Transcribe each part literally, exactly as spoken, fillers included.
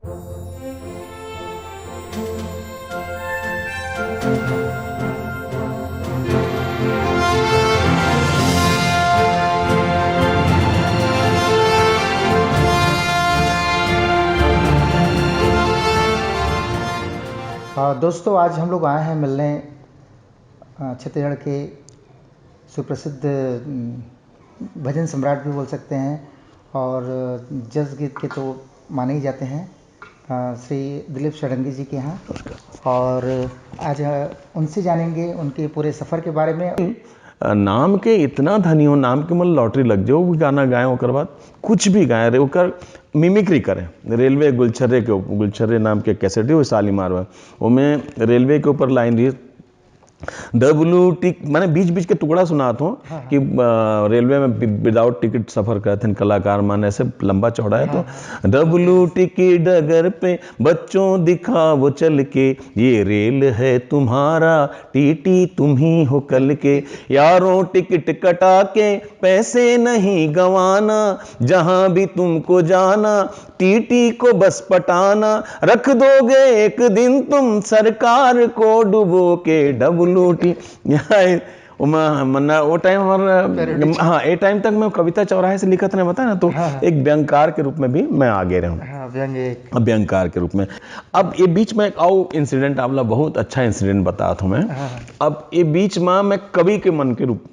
आ, दोस्तों, आज हम लोग आए हैं मिलने, आ, छत्तीसगढ़ के सुप्रसिद्ध, उम, भजन सम्राट भी बोल सकते हैं और जस गीत के तो माने ही जाते हैं, आ, श्री दिलीप षडंगी जी के यहाँ। और आज, आ, उनसे जानेंगे उनके पूरे सफ़र के बारे में। अ, नाम के इतना धनी हो, नाम के मन लॉटरी लग जाए, वो भी गाना गाए, ओकर बाद कुछ भी गाए रे, ओकर मिमिक्री करें। रेलवे गुलछर्रे के ऊपर, गुलछर्रे नाम के कैसेट ही वो शालीमार में, ओमे रेलवे के ऊपर लाइन रही, डब्लू टिक, माने बीच बीच के टुकड़ा सुनात हूँ हाँ, हाँ। कि, अ, रेलवे में विदाउट टिकट सफर करत हैं कलाकार मन, ऐसे लंबा चौड़ा है तो हाँ। डब्लू टिकट डगर पे बच्चों दिखाओ चल के, ये रेल है तुम्हारा, टीटी तुम ही हो कल के। यारों टिकट कटा के पैसे नहीं गंवाना, जहां भी तुमको जाना, टीटी को बस पटाना, रख दोगे एक दिन तुम सरकार को डुबो के डब्लू टी। ओमा, मन्ना, वो टाइम हमारा, Parody। हाँ, ए टाइम तक मैं कविता चौराहे से लिखत रहे, बता ना, तो हाँ, हाँ। एक व्यंगकार के रूप में भी मैं आगे रहूँ। हाँ, व्यंग एक। अब व्यंगकार के रूप में। अब ये बीच में एक और इंसिडेंट, आपला बहुत अच्छा इंसिडेंट बतात हूँ मैं। हाँ, हाँ। अब ये बीच में मैं कवि के मन के रूप,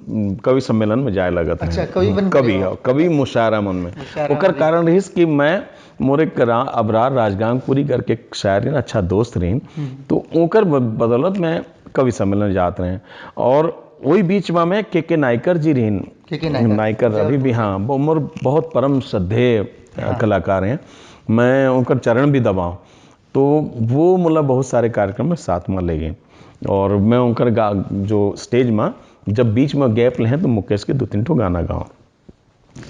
कवि सम्मेलन में जाए लगत अच्छा, रहे। कवि बन कवि, गए। हाँ, कवि मुशायरा मन में। मुशायरा ओकर मन। कारण रहिस कि मैं, मोर एक रा-, अबरार राजगांगपुरी करके एक शायर रहिन, अच्छा दोस्त रहिन, हम्म। तो ओकर ब-, बदौलत मैं कवि सम्मेलन जात रहे। और वही बीच में मैं के के नायकर जी रहिन। के के नायकर। नायकर जय अभी भी, हाँ, वो मोर बहुत परम श्रद्धेय, हाँ। कलाकार हैं। मैं उनका चरण भी दबाऊं, तो वो मोला बहुत सारे कार्यक्रम में साथ में ले गए। और मैं उनकर गा-, जो स्टेज में, जब बीच में गैप लें, तो मुकेश के दो तीन ठो गाना गाऊं।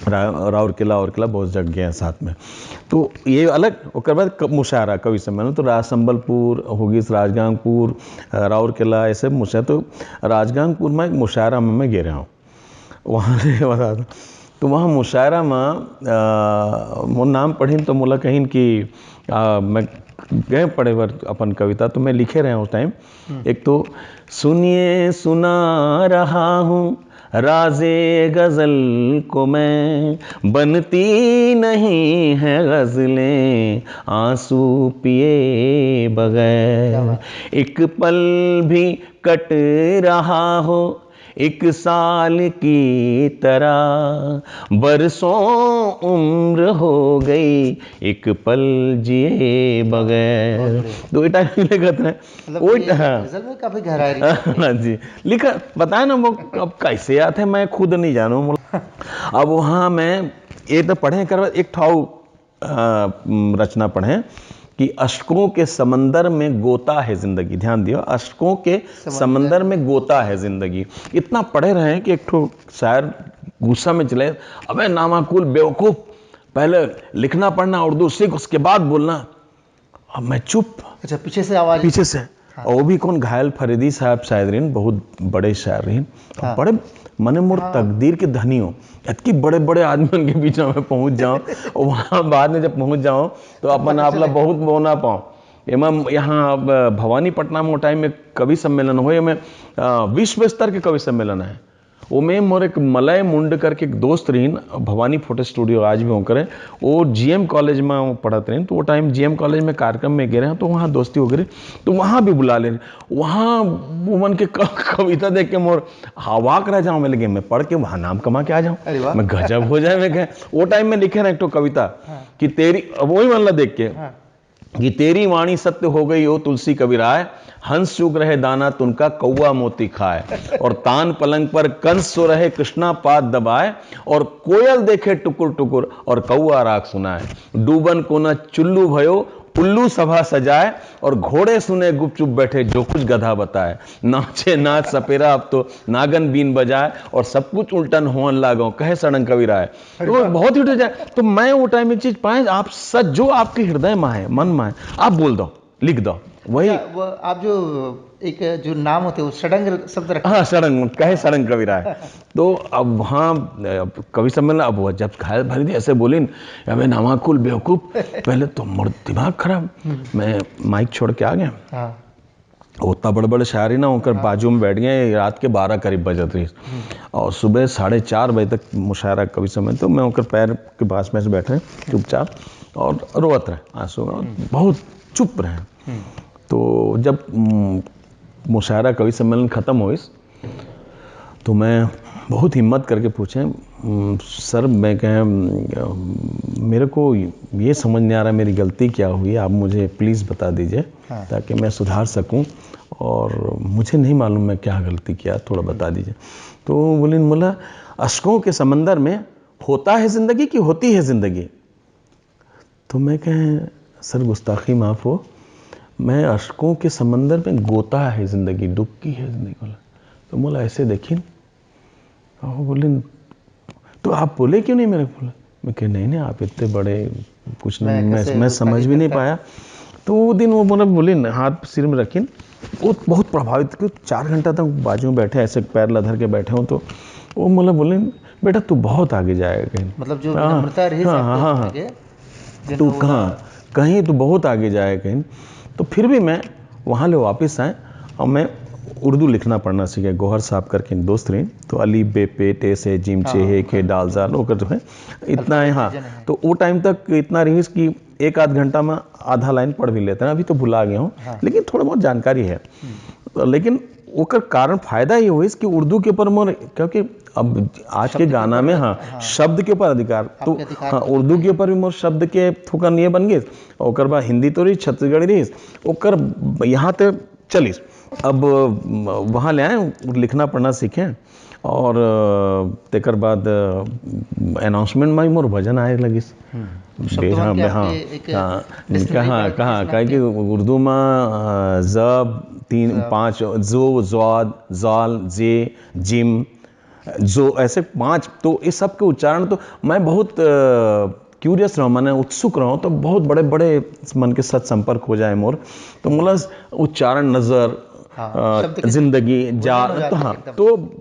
रा-, राउरकेला, राउरकेला बहुत जगह गए हैं साथ में। तो ये अलग, ओकर बाद क-, मुशायरा, कवि सम्मेलन, तो राज संबलपुर हो गई, राजगांगपुर, अ, राउरकेला, ऐसे मुशायरा। तो राजगांगपुर में एक मुशायरा में मैं गे रहा हूँ, वहाँ से बता दूँ। तो वहाँ मुशायरा में, अ, मोर नाम पढ़िन तो मोला कहिन कि, अ, मैं गए पढ़े बर अपन कविता, तो मैं लिखे रहे उस टाइम। हम्म। एक तो, सुनिए सुना रहा हूँ राजे गजल को मैं, बनती नहीं है गजलें आंसू पिए बगैर। क्या बात। एक पल भी कट रहा हो एक साल की तरह, बरसों उम्र हो गई एक पल जिए बगैर। बहुत बढ़िया। तो ये टाइप लिखत रहे। मतलब वो ये हाँ। गजल में काफी गहराई रही है। हाँ जी, लिखा, बताया ना वो, अब कैसे याद है मैं खुद नहीं जानू। अब वहाँ मैं ये तो पढ़े कर एक ठाऊ, अ, रचना पढ़े कि अशकों के समंदर में गोता है जिंदगी। ध्यान दियो, अशकों के समंदर। समंदर में गोता है जिंदगी। इतना पढ़े रहे कि एक ठो शायर गुस्सा में चले, "अबे नामाकुल बेवकूफ, पहले लिखना पढ़ना उर्दू सीख, उसके बाद बोलना।" अब मैं चुप। अच्छा, पीछे से आवाज। पीछे से। हाँ। और वो भी कौन, घायल फरीदी साहब शायद रहिन, बहुत बड़े शायर रहिन। हाँ। बड़े, मने मोर हाँ। तकदीर के धनी हो, इतनी बड़े बड़े आदमी उनके बीच में पहुंच जाओ। वहाँ बाद में जब पहुंच जाओ तो अपन पता आप ला चले। बहुत बोना पाओ। एमा यहाँ अब भवानीपटना में वो टाइम में कवि सम्मेलन हो, एमे, अ, विश्व स्तर के कवि सम्मेलन है। ओमे मोर एक मलय मुंड करके एक दोस्त रहिन, भवानी फोटो स्टूडियो आज भी ओकर है, वो जीएम कॉलेज में वो पढ़त रहिन, तो वो टाइम जीएम कॉलेज में कार्यक्रम में गए रहे, तो वहाँ दोस्ती हो गई, तो वहाँ भी बुला ले। वहाँ वो मन के क-, कविता देख के मोर हवाक रह जाऊँ, मैं लगे मैं पढ़ के वहाँ नाम कमा के आ जाऊँ, अरे वाह। मैं गजब हो जाए। मैं कहे, वो टाइम में लिखे ना एक ठो कविता हाँ। कि तेरी, अब वही मन ला देख के, हाँ। कि तेरी वाणी सत्य हो गई ओ तुलसी कविराय, हंस चूग रहे दाना तुनका कौआ मोती खाए, और तान पलंग पर कंस सो रहे कृष्णा पाद दबाए, और कोयल देखे टुकुर टुकुर और कौआ राग सुनाए। डूबन कोना चुल्लू भयो उल्लू सभा सजाए, और घोड़े सुने गुपचुप बैठे जो कुछ गधा बताए। नाचे नाच सपेरा अब तो नागन बीन बजाए, और सब कुछ उल्टन होन लागो कहे सड़ंग कविराय। अरे तो वाह। बहुत ही उठे जाए। तो मैं वो टाइम में चीज पाए, आप सच जो आपके हृदय में है, मन में है, आप बोल दो, लिख दो। वही। अच्छा, वो आप जो एक जो नाम होते हैं, वो षडंग शब्द रखते हैं। हाँ, षडंग, कहे षडंग कवि राय। तो अब वहाँ, अब कवि सम्मेलन, अब वो जब घायल भरी थी, ऐसे बोलिन, "अबे नवाकुल बेवकूफ।" पहले तो मोर दिमाग खराब, हम्म। मैं माइक छोड़ के आ गया। हाँ। उतना बड़े बड़े शायर ही ना होकर हाँ। बाजू में बैठ गए, रात के बारह करीब बजत रही। हम्म। और सुबह साढ़े चार बजे तक मुशायरा कवि सम्मेलन, तो मैं उनकर पैर के पास में से बैठे चुपचाप और रोवत रहे, आंसू में, हम्म। बहुत चुप रहे। हम्म। तो जब, हम्म, मुशायरा कवि सम्मेलन खत्म होइस, तो मैं बहुत हिम्मत करके पूछे, "हम्म, सर," मैं कहे, "मेरे को ये समझ नहीं आ रहा, मेरी गलती क्या हुई, आप मुझे प्लीज बता दीजिए, हाँ। ताकि मैं सुधार सकूं, और मुझे नहीं मालूम मैं क्या गलती किया, थोड़ा बता दीजिए।" तो वो बोले, "मुला, अशकों के समंदर में होता है जिंदगी कि होती है जिंदगी?" तो मैं कहे, "सर, गुस्ताखी माफ हो, मैं अशकों के समंदर में गोता है जिंदगी, डुबकी है जिंदगी।" बोला, तो बोला, "ऐसे देखिन।" और बोले, "तो आप बोले क्यों नहीं मेरे को?" बोला, मैं कहे, "नहीं, नहीं, आप इतने बड़े, कुछ मैं नहीं, मैं, कैसे मैं समझ भी नहीं पाया।" तो वो दिन वो, मतलब, बोले न, हाथ सिर में रखिन, वो बहुत प्रभावित, क्यों, चार घंटा तक बाजू में बैठे, ऐसे पैर लधर के बैठे हो, तो वो, मतलब, बोले, "बेटा, तू बहुत आगे जाएगा कहीं।" मतलब, जो हाँ, विनम्रता रही हाँ, हाँ, हाँ, हाँ। तो कहाँ, कहीं तो बहुत आगे जाएगा कहीं। तो फिर भी मैं वहाँ ले वापस आए और मैं उर्दू लिखना पढ़ना सीखे। गौहर साहब करके एक दोस्त रहे, तो अली बे पे टे से जिम हाँ, छे हाँ, हे खे डाल जाल, ओकर जो है, इतना है, हाँ। तो वो टाइम तक इतना रहीस कि एक आध घंटा में आधा लाइन पढ़ भी लेते हैं, अभी तो भुला गया हूँ, हाँ। लेकिन थोड़ा बहुत जानकारी है। हम्म। तो लेकिन ओकर कारण फायदा ये होइस कि उर्दू के ऊपर मोर, क्योंकि अब आज के गाना में, हाँ, हाँ। शब्द के ऊपर अधिकार, तो हाँ, उर्दू के ऊपर भी मोर शब्द के थोकन ये बन गए। ओकर बाद हिंदी तो रही, छत्तीसगढ़ी रही, ओकर यहाँ ते चलिस। अब वहाँ ले आए, लिखना पढ़ना सीखे, और, अ, तेकर बाद, अ, announcement में ही मोर वजन आए लगिस। हम्म। शब्द बे-, हाँ, के बे-, हाँ, आपके एक हाँ, dictionary कहाँ, का कहाँ, किसमें काहे कि आपके उर्दू में, अ, जब तीन, जब। पाँच, जो, जवाद, जाल, जे, जिम, जो, ऐसे पाँच, तो ये सब के उच्चारण तो मैं बहुत, अ, curious रहा, मैंने उत्सुक रहा, तो बहुत बड़े-बड़े मन के साथ संपर्क हो जाए मोर, तो मतलब उच्चारण, नजर, हाँ, अ, शब्द के जिंदगी, वजन जा, हो जाता तो है हाँ, एकदम। तो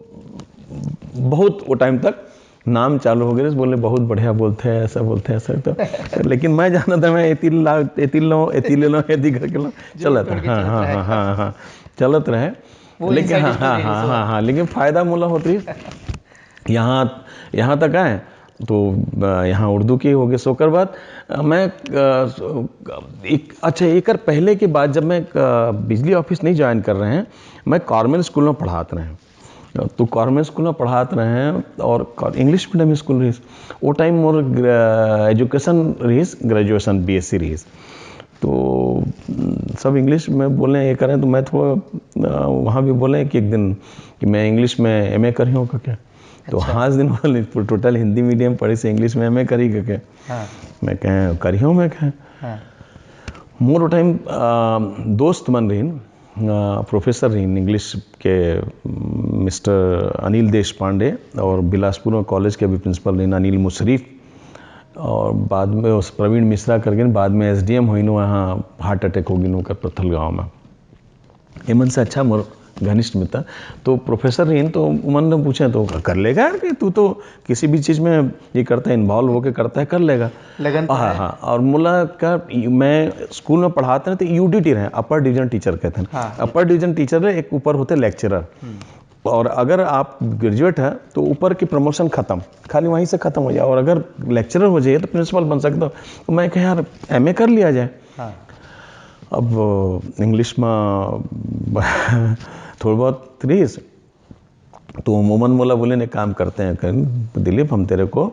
बहुत वो टाइम तक नाम चालू हो गए, बोले, "बहुत बढ़िया बोलते हैं, ऐसा बोलते हैं, ऐसा।" तो लेकिन मैं जाना था, मैं एती ला, एती लो, एती ले लो, एती करके लो, जो चलत रहे। हाँ, हाँ, हाँ, हाँ, हाँ, चलत रहे। लेकिन हाँ, हाँ, हाँ, हाँ, लेकिन फायदा मोला होत रही। यहाँ, यहाँ तक आए, तो, अ, यहाँ उर्दू के हो गए, सो ओकर बाद, अ, मैं, अ, एक, अच्छा, एकर पहले के बाद जब मैं, अ, बिजली ऑफिस नहीं ज्वाइन कर रहे हैं, मैं कॉर्मेल स्कूल में पढ़ात रहे हैं। तो कॉर्मेल स्कूल में पढ़ात रहे हैं और कॉ-, इंग्लिश मीडियम स्कूल रही। वो टाइम मोर ग्रे-, एजुकेशन रही, ग्रेजुएशन बीएससी रही। तो, उम, सब इंग्लिश में बोले, ये करें, तो मैं थोड़ा, अ, वहाँ भी बोले कि एक दिन कि मैं इंग्लिश में एमए करी हूँ करके। तो अच्छा। हाँ, दिन वाले टोटल हिंदी मीडियम पढ़े से इंग्लिश में एमए करी करके। हाँ। मैं कहें, "करी हूँ," मैं कहें। हाँ। मोर वो टाइम, अ, दोस्त मन रहीन, अ, प्रोफेसर रहीन इंग्लिश के, मिस्टर अनिल देश पांडे, और बिलासपुर में कॉलेज के अभी प्रिंसिपल रहीन अनिल मुशरीफ, और बाद में उस प्रवीण मिश्रा करके बाद में एसडीएम होइन, वहाँ हार्ट अटैक हो गई ओकर पत्थल गाँव में। एमन से अच्छा मोर घनिष्ठ मित्र। तो प्रोफेसर रहीन, तो उमन ने पूछे, "तो कर लेगा यार, कि तू तो किसी भी चीज़ में ये करता है, इन्वॉल्व होके करता है, कर लेगा।" लगन तो हाँ, है। हाँ। और मोला का, मैं स्कूल में पढ़ाते रहे, तो यूडीटी रहे, अपर डिवीजन टीचर कहते हैं। हाँ। अपर डिवीजन टीचर है, एक ऊपर होते लेक्चरर। हम्म। और अगर आप ग्रेजुएट हैं, तो ऊपर की प्रमोशन खत्म, खाली वहीं से खत्म हो जाए। और अगर लेक्चरर हो जाइए, तो प्रिंसिपल बन सकते हो। तो मैं कहा, "यार, एमए कर लिया जाए।" हाँ। अब इंग्लिश में थोड़ा बहुत रहीस, तो उमन मोला बोले, "एक काम करते हैं, कर, दिलीप, हम तेरे को,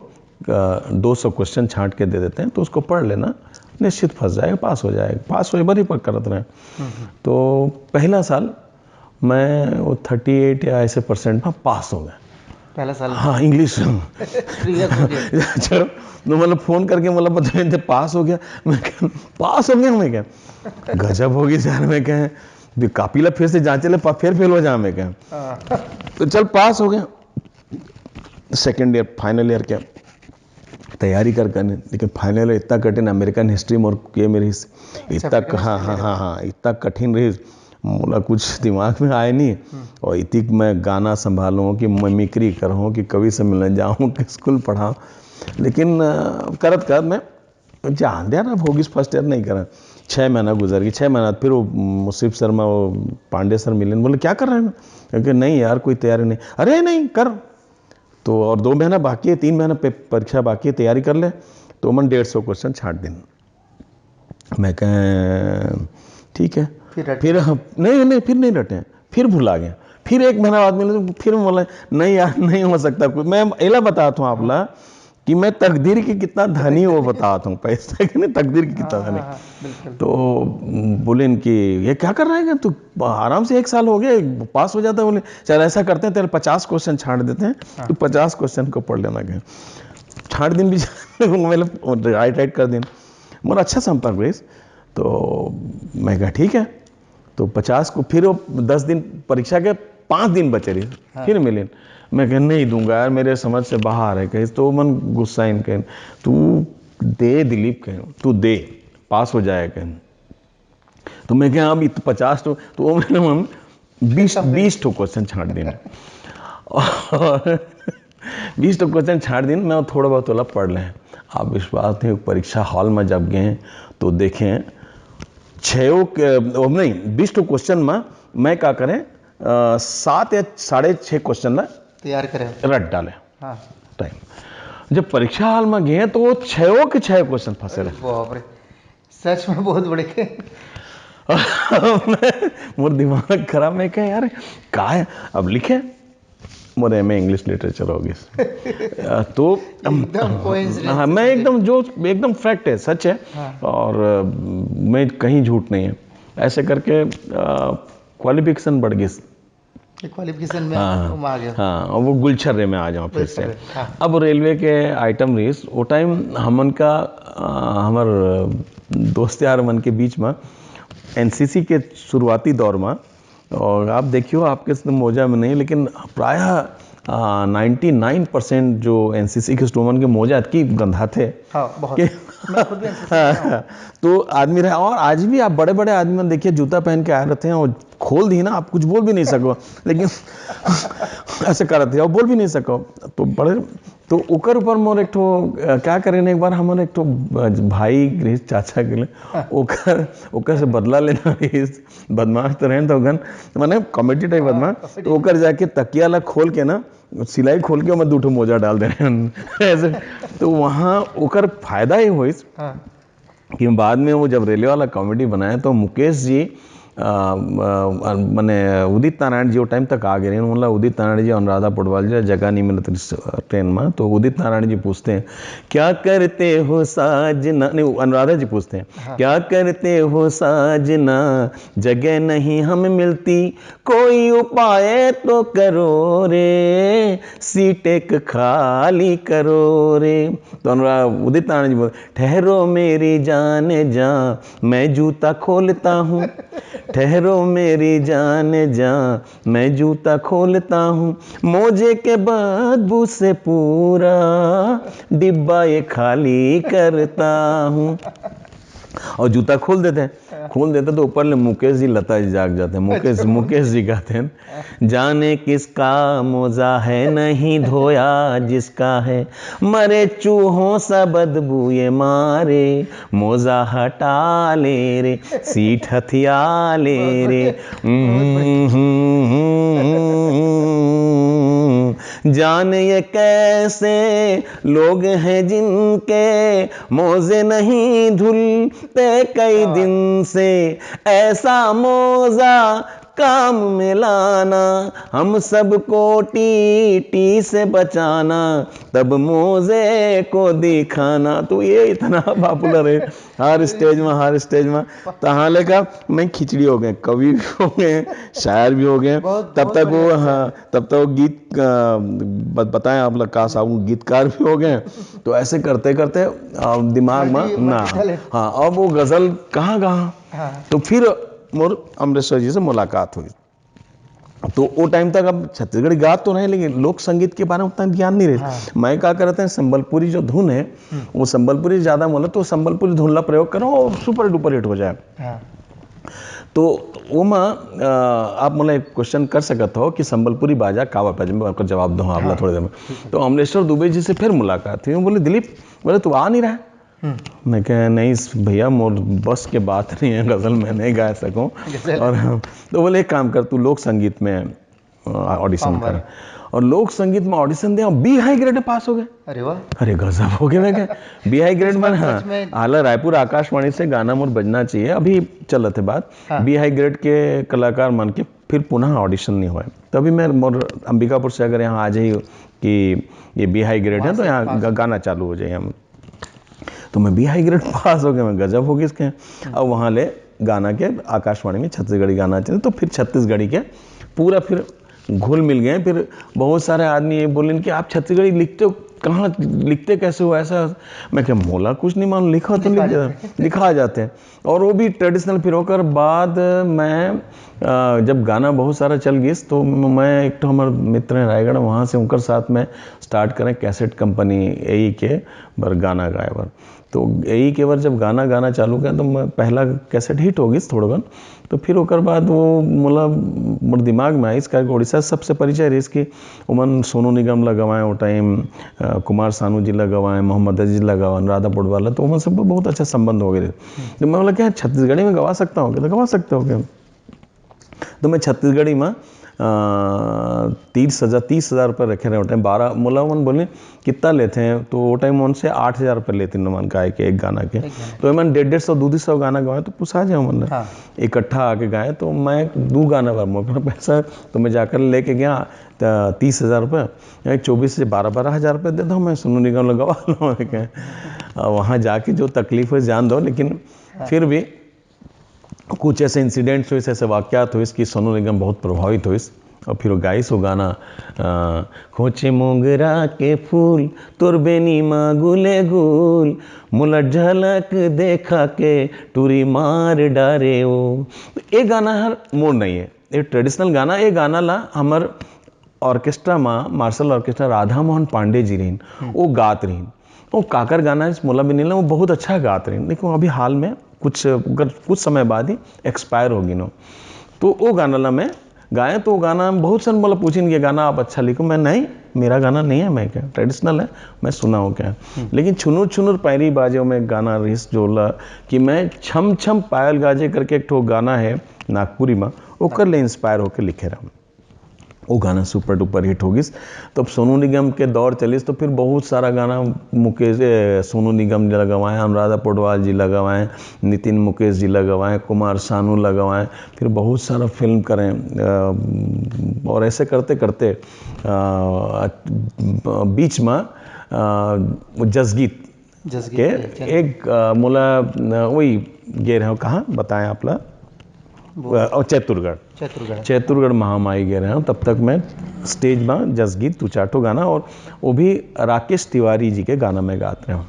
अ, दो सौ क्वेश्चन छांट के दे देते हैं, तो उसको पढ़ लेना, निश्चित फंस जाएगा, पास हो जाएगा।" पास होए बर ही पढ़ करत रहे। हम्म, हम्म। तो पहला साल मैं वो थर्टी एट या ऐसे परसेंट में पास हो गया। पहला साल? हाँ, इंग्लिश। प्रीवियस हो गया। चलो, तो मतलब फोन करके मतलब बताए थे, "पास हो गया।" मैं कहा, "पास हो गया?" मैं कहा, "गजब हो गई सर।" मैं कहा, "भी कॉपी ला फिर से जांचे ले, पा-, फिर फेल हो जा।" मैं कहा, हाँ। तो चल, पास हो गया। सेकेंड ईयर, फाइनल ईयर के तैयारी कर करने, लेकिन फाइनल इतना कठिन, अमेरिकन हिस्ट्री मोर के में रहिस, इतना, हाँ, हाँ, हाँ, हाँ, इतना कठिन रहिस, मोला कुछ दिमाग में आए नहीं। और इतिक मैं गाना संभालूँ कि मिमिक्री करूँ कि कवि से मिलने जाऊँ कि स्कूल पढ़ाऊँ, लेकिन अ, करत करत मैं जान दिया ना, भोगिस फर्स्ट ईयर नहीं करा, छः महीना गुजर गया। छः महीना फिर वो मुसीब सर में वो पांडे सर मिले, बोले, "क्या कर रहे हैं?" क्योंकि नहीं यार, कोई तैयारी नहीं। "अरे नहीं कर।" तो और दो महीना बाकी है, तीन महीना पे परीक्षा बाकी है, तैयारी कर ले। तो मन डेढ़ सौ क्वेश्चन छाट दिन। मैं कहें, "ठीक है।" फिर रट- फिर हम, नहीं नहीं, फिर नहीं रटे, फिर भुला गए। फिर एक महीना बाद मिले तो फिर बोला, "नहीं यार, नहीं हो सकता कुछ।" मैं एला बताता हूँ आपला कि मैं तकदीर के कितना धनी वो बताता हूँ, पैसा के नहीं, तकदीर के कितना धनी। हाँ, बिल्कुल। तो बोले इनकी, "ये क्या कर रहा है तू? आराम से एक साल हो गया, पास हो जाता है।" बोले, "चल ऐसा करते हैं, तेरे पचास क्वेश्चन छांट देते हैं, तू पचास क्वेश्चन को पढ़ लेना।" कहें छांट दिन भी मैंने राइट राइट कर दिन, मोर अच्छा संपर्क रहिस। तो मैं कहा, "ठीक है।" तो पचास को फिर वो दस दिन परीक्षा के, पाँच दिन बचे रहिस, फिर मिले। मैं कहा, "नहीं दूंगा यार, मेरे समझ से बाहर है।" कहे तो मन गुस्सा इन कहे, "तू दे दिलीप," कहे, "तू दे, पास हो जाए," कहे। तो मैं कहा, "अब इत पचास तो," तो वो मैंने मन बीस, बीस ठो क्वेश्चन छांट दिन। और बीस ठो क्वेश्चन छांट दिन, मैं थोड़ा बहुत वाला पढ़ लें। आप विश्वास नहीं, परीक्षा हॉल में जब गए तो देखें, छः के, वो नहीं, बीस ठो क्वेश्चन में मैं क्या करें, अ, सात या साढ़े छः क्वेश्चन ना तैयार करें। रट डाले। हाँ। टाइम। जब परीक्षा हॉल में गए तो वो छः के छः क्वेश्चन फंसे रहे। बाप रे, सच में बहुत बड़े के। मैं, मोर दिमाग खराब, मैं कहा, "यार, का है?" अब लिखे, मोर एमए इंग्लिश लिटरेचर हो गया। अ, तो एकदम coincidence हाँ, मैं से एकदम जो, एकदम फैक्ट है, सच है। हाँ। और, अ, मैं कहीं झूठ नहीं है। ऐसे करके, अ, क्वालिफिकेशन बढ़ गई। ये क्वालिफिकेशन में हाँ, तुम आ गए। हाँ, और वो गुलछर्रे में आ जाओ फिर से। गुलछर्रे, हाँ। अब रेलवे के आइटम रहिस, वो टाइम हमन का, अ, हमर दोस्त यार मन के बीच में एनसीसी के शुरुआती दौर में, और आप देखियो, आपके से मोजा में नहीं, लेकिन प्रायः, अ, नाइंटी नाइन परसेंट जो एनसीसी के स्टूडेंट के मोजा अतकी गंधाथे। हाँ, बहुत। कि मैं खुद भी एनसीसी में हूँ। हाँ, तो आदमी रहे, और आज भी आप बड़े-बड़े आदमी मन देखिए, जूता पहन के आए रहते हैं और खोल दी ना, आप कुछ बोल भी नहीं सको, लेकिन ऐसे करत है, और बोल भी नहीं सको। तो बड़े, तो ओकर ऊपर मोर एक ठो, अ, क्या करें, एक बार हमर एक ठो, अ, भाई गृहस्थ चाचा के लिए, हाँ। ओकर, ओकर से बदला लेना रहिस, बदमाश तो रहन तो गन, माने कॉमेडी टाइप हाँ, बदमाश, comedy। तो ओकर जाके तकिया ला खोल के ना, सिलाई खोल के ओमा दू ठो मोजा डाल दे रहे हैं। ऐसे, तो वहाँ ओकर फायदा ये होइस हाँ। कि बाद में वो जब रेलवे वाला कॉमेडी बनाया तो मुकेश जी, अ, अ, माने उदित नारायण जी वो टाइम तक आ गए रहे, मतलब उदित नारायण जी, अनुराधा पौडवाल जी जगह नहीं मिलत रहिस ट्रेन में, तो उदित नारायण जी पूछते हैं, "क्या करते हो साजना?" नहीं, वो अनुराधा जी पूछते हैं, हाँ। "क्या करते हो साजना, जगह नहीं हम मिलती, कोई उपाय तो करो रे, सीट एक खाली करो रे।" तो अनुराधा, उदित नारायण जी बोले, "ठहरो मेरी जान जा, मैं जूता खोलता हूँ।" "ठहरो मेरी जान जा, मैं जूता खोलता हूँ, मोजे के बदबू से पूरा डिब्बा ये खाली करता हूँ।" और जूता खोल देते हैं, खोल देते तो ऊपर ले मुकेश जी, लता जी जाग जाते हैं। मुकेश, अच्छा। मुकेश जी कहते हैं, "जाने किसका मोजा है, नहीं धोया जिसका है, मरे चूहों सा बदबू ये मारे, मोजा हटा ले रे, सीट हथिया ले रे।" जाने ये कैसे लोग हैं जिनके मोजे नहीं धुलते कई दिन से, ऐसा मोजा काम में लाना, हम सबको टीटी से बचाना, तब मोजे को दिखाना। तो ये इतना पॉपुलर है हर स्टेज में, हर स्टेज में। तो हाँ, लेका मैं खिचड़ी हो गए, कवि भी हो गए, शायर भी हो गए। बहुत, तब बहुत तक वो, बढ़िया। हाँ, तब तक वो गीत, अ, ब-, बताएं आप लोग का साहब गीतकार भी हो गए। तो ऐसे करते करते, अ, दिमाग में मल्टी, ना, मल्टी टैलेंट। हाँ, अब वो गजल कहाँ कहाँ। हाँ। तो फिर मोर अमरेश्वर जी से मुलाकात हुई। तो वो टाइम तक अब छत्तीसगढ़ी गा तो रहे, लेकिन लोक संगीत के बारे में उतना ज्ञान नहीं रहे। हाँ। मैं क्या करते हैं, संबलपुरी जो धुन है, हम्म। वो संबलपुरी ज्यादा बोले, तो संबलपुरी धुन ला प्रयोग करो और सुपर डुपर हिट हो जाए। हाँ। तो वो मा, अ, आप मोला एक क्वेश्चन कर सकत हो कि संबलपुरी बाजा का वापे, मैं आपका जवाब दूँ आप ला हाँ। थोड़ी देर में। तो अमलेश्वर दुबे जी से फिर मुलाकात हुई, वो बोले, "दिलीप," बोले, "तू आ नहीं रहा है?" हम्म। मैं कहा, "नहीं भैया, मोर बस के बात नहीं है, गजल मैं नहीं गा सकूँ।" गजल। और तो बोले, "एक काम कर, तू लोक संगीत में, अ, ऑडिशन कर।" और लोक संगीत में ऑडिशन दे, बी हाई ग्रेड में पास हो गए। अरे वाह। अरे गजब हो गया, मैं कहा, बी हाई ग्रेड में, हाँ। हालांकि रायपुर आकाशवाणी से गाना मोर बजना चाहिए, अभी चलत है बात। हाँ। बी हाई ग्रेड के कलाकार मन के फिर पुनः ऑडिशन नहीं हुआ है। तभी मैं मोर अंबिकापुर से अगर यहाँ आ जाइए कि ये बी हाई ग्रेड है, तो यहाँ गा-, गाना चालू हो जाए हम। तो मैं बी हाई ग्रेड पास हो गया, मैं गजब हो गया इसके। अब वहाँ ले गाना के आकाशवाणी में छत्तीसगढ़ी गाना चले, तो फिर छत्तीसगढ़ी के पूरा फिर घुल मिल गए। फिर बहुत सारे आदमी ये बोले कि आप छत्तीसगढ़ी लिखते हो, कहाँ लिखते कैसे हो ऐसा? मैं कहा, "मोला कुछ नहीं मालूम, लिखा तो लिख जाते, लिखा जाते हैं।" और वो भी ट्रेडिशनल। फिर ओकर बाद मैं, अ, जब गाना बहुत सारा चल गिस, तो मैं एक ठो हमर मित्र हैं रायगढ़, वहाँ से उनकर साथ में स्टार्ट करें कैसेट कंपनी, यही के बर गाना गाए बर। तो यही के बर जब गाना गाना चालू किया, तो मैं पहला कैसेट हिट हो गिस थोड़ा कन। तो फिर ओकर बाद वो मोला, मोर दिमाग में आइस, काहे कि उड़ीसा सबसे परिचय रहिस कि ओमन सोनू निगम ला गवाए वो टाइम, अ, कुमार सानू जी ला गवाए, मोहम्मद अजीज ला गवाए, अनुराधा पौडवाल ला, तो ओमन सब बहुत अच्छा संबंध हो गए। तो मैं बोला कि, "यार, छत्तीसगढ़ी में गवा सकता हूँ क्या?" तो गवा सकते हो क्या? तो मैं छत्तीसगढ़ी में, अ, तीस हजार, तीस हजार रुपये रखे रहे वो टाइम, बारह, मोला ओमन बोले, "कितना लेते हैं?" तो वो टाइम उनसे आठ हजार रुपये लेते हैं ओमन गाय के एक गाना के। एक गाना। तो मैं डेढ़, डेढ़ सौ, दो, दो सौ गाना गवाए, तो पुसा जाए ओमन। हाँ। इकट्ठा आके गाए, तो मैं दो गाना बर मोर पैसा, तो मैं जाकर लेके गया, त-, तीस हजार रुपये, यानी चौबीस से बारह, बारह हजार रुपये दे दो, मैं सोनू निगम ला गवा लूँ, मैं कहा। अब वहाँ जाके जो तकलीफ है, जान दो, लेकिन हाँ। फिर भी कुछ ऐसे इंसिडेंट्स होइस, ऐसे वाकयात होइस कि सोनू निगम बहुत प्रभावित होइस और फिर वो गाइस वो गाना, अ, "खोचे मोगरा के फूल, तोर बेनी मा गुले गुल, मोला झलक देखा के टूरी मार डारे ओ।" तो ये गाना हर मोर नहीं है, ये ट्रेडिशनल गाना, ये गाना ला हमर ऑर्केस्ट्रा मा, मार्शल ऑर्केस्ट्रा, राधा मोहन पांडे जी रहिन, हम्म। वो गात रहिन। वो काकर गाना है, मोला भी नहीं ला, वो बहुत अच्छा गात रहिन। लेकिन वो अभी हाल में कुछ, अगर कुछ समय बाद ही एक्सपायर हो गिन वो। तो वो गाना ला मैं गाए, तो वो गाना में बहुत सारे मोला पूछिन कि गाना आप अच्छा लिखो। मैं, "नहीं, मेरा गाना नहीं है, मैं क्या, ट्रेडिशनल है, मैं सुना हूँ क्या।" हम्म। लेकिन छुनुर छुनुर पैरी बाजे में एक गाना रहिस जो ला कि मैं छम छम पायल गाजे करके एक ठो गाना है नागपुरी में, ओकर ले इंस्पायर होके लिखे रहा। वो गाना सुपर डुपर हिट हो गिस। तो अब सोनू निगम के दौर चलिस, तो फिर बहुत सारा गाना मुकेश, ए, सोनू निगम जी ला गवाए, अनुराधा पौडवाल जी ला गवाए, नितिन मुकेश जी ला गवाए, कुमार सानू ला गवाए, फिर बहुत सारा फिल्म करें, अ, और ऐसे करते करते, अ, बीच में, अ, जसगीत जसगीत के के, चल। एक, अ, मोला, अ, वही गे रहे हो, कहाँ बताएं आप ला? वो अ, और चैतुरगढ़। चैतुरगढ़। चैतुरगढ़ महामाई गे रहे हो, तब तक मैं स्टेज में जसगीत दो चार ठो गाना, और वो भी राकेश तिवारी जी के गाना मैं गात रहे हूँ।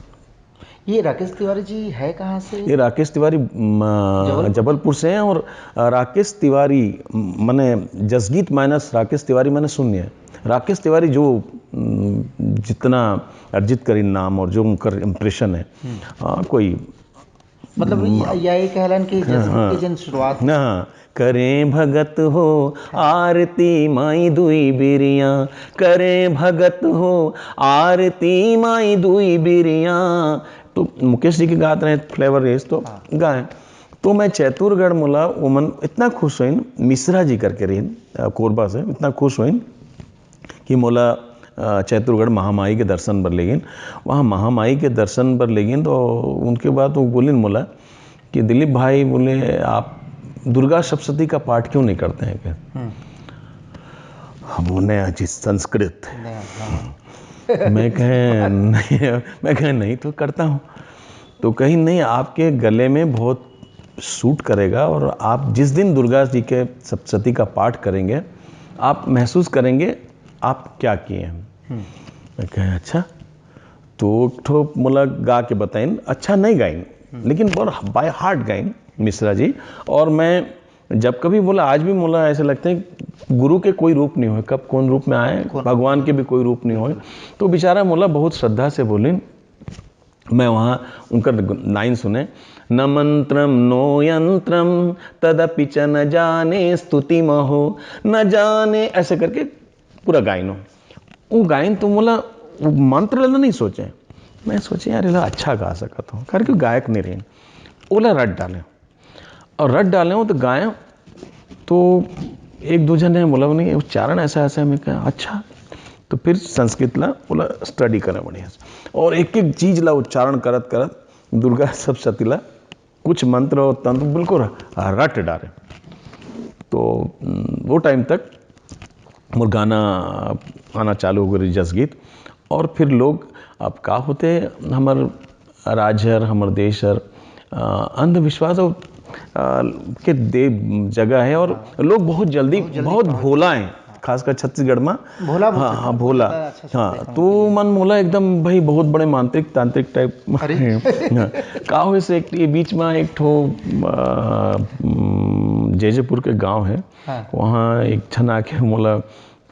ये राकेश तिवारी जी है कहाँ से? ये राकेश तिवारी, म, जबलपुर? जबलपुर से हैं, और, अ, राकेश तिवारी, म, मने जसगीत माइनस राकेश तिवारी मैंने सुन लिया है। राकेश तिवारी जो, म, जितना अर्जित करीन नाम और जो उनकर इम्प्रेशन है, हम्म। हाँ, कोई मतलब, हम्म। या, या ये कहलन कि जैसे हाँ, कि जिन शुरुआत हाँ, करें भगत हो आरती माई दुई बिरिया, करें भगत हो आरती माई दुई बिरिया। तो मुकेश जी के गात रहे फ्लेवर रेस, तो हाँ। गाए। तो मैं चैतुरगढ़ मोला ओमन इतना खुश होइन, मिश्रा जी करके रहिन, अ, कोरबा से, इतना खुश होइन कि मोला, अ, चैतुरगढ़ महामाई के दर्शन बर लेगिन। वहाँ महामाई के दर्शन बर लेगिन, तो उनके बाद वो बोलिन मोला कि "दिलीप भाई," बोले, "आप दुर्गा सप्तशती का पाठ क्यों नहीं करते हैं?" क्या? हम्म। हम बोले, "जी, संस्कृत।" नहीं, हाँ। मैं कहे, "नहीं," मैं कहे, "नहीं तो करता हूँ।" तो कहीं, "नहीं, आपके गले में बहुत सूट करेगा और आप जिस दिन दुर्गा जी के सप्तशती का पाठ करेंगे, आप महसूस करेंगे आप क्या किए हैं।" हम्म। मैं कहे, "अच्छा।" तो एक ठो मोला गा के बताइन, अच्छा नहीं गाइन, हम्म। लेकिन बर by heart again Mishra ji. और मैं जब कभी बोला, आज भी मोला ऐसे लगते हैं, गुरु के कोई रूप नहीं होय, कब कौन रूप में आए, भगवान के भी कोई रूप नहीं होय। तो बेचारा मोला बहुत श्रद्धा से बोलिन, मैं वहाँ उनकर लाइन सुने, "न मंत्रम नो यंत्रम तदपि च न जाने स्तुति महो, न जाने", ऐसे करके पूरा गायन हो। वो गायन तो मोला, वो मंत्र ला नहीं सोचे, मैं सोचे, "यार, एला अच्छा गा सकत हो", करके गायक नहीं रहे, ओला रट डाले। और रट डाले हो तो गाए, तो एक दो जन ने बोला, "नहीं, उच्चारण ऐसा, ऐसा है।" मैं कहा, "अच्छा।" तो फिर संस्कृत ला बोला, स्टडी करें बढ़िया से, और एक एक चीज ला उच्चारण करत करत दुर्गा सप्तशती ला कुछ मंत्र और तंत्र बिल्कुल रट डाले। तो वो टाइम तक मोर गाना आना चालू हो गए, जसगीत। और फिर लोग, अब का होते, हमर राज हर, हमर देश हर, अ, अंधविश्वास और, अ, के दे जगह है, और लोग बहुत जल्दी, बहुत भोला है, खासकर छत्तीसगढ़ में। भोला बोल हाँ सकते हाँ हैं, भोला। अच्छा हाँ, तो मन मोला एकदम भाई बहुत बड़े मांत्रिक तांत्रिक टाइप। हाँ, का हो, इसे एक ये बीच में एक ठो, अ, हम्म, जैजेपुर के गांव है, हाँ। वहाँ एक छन आके मोला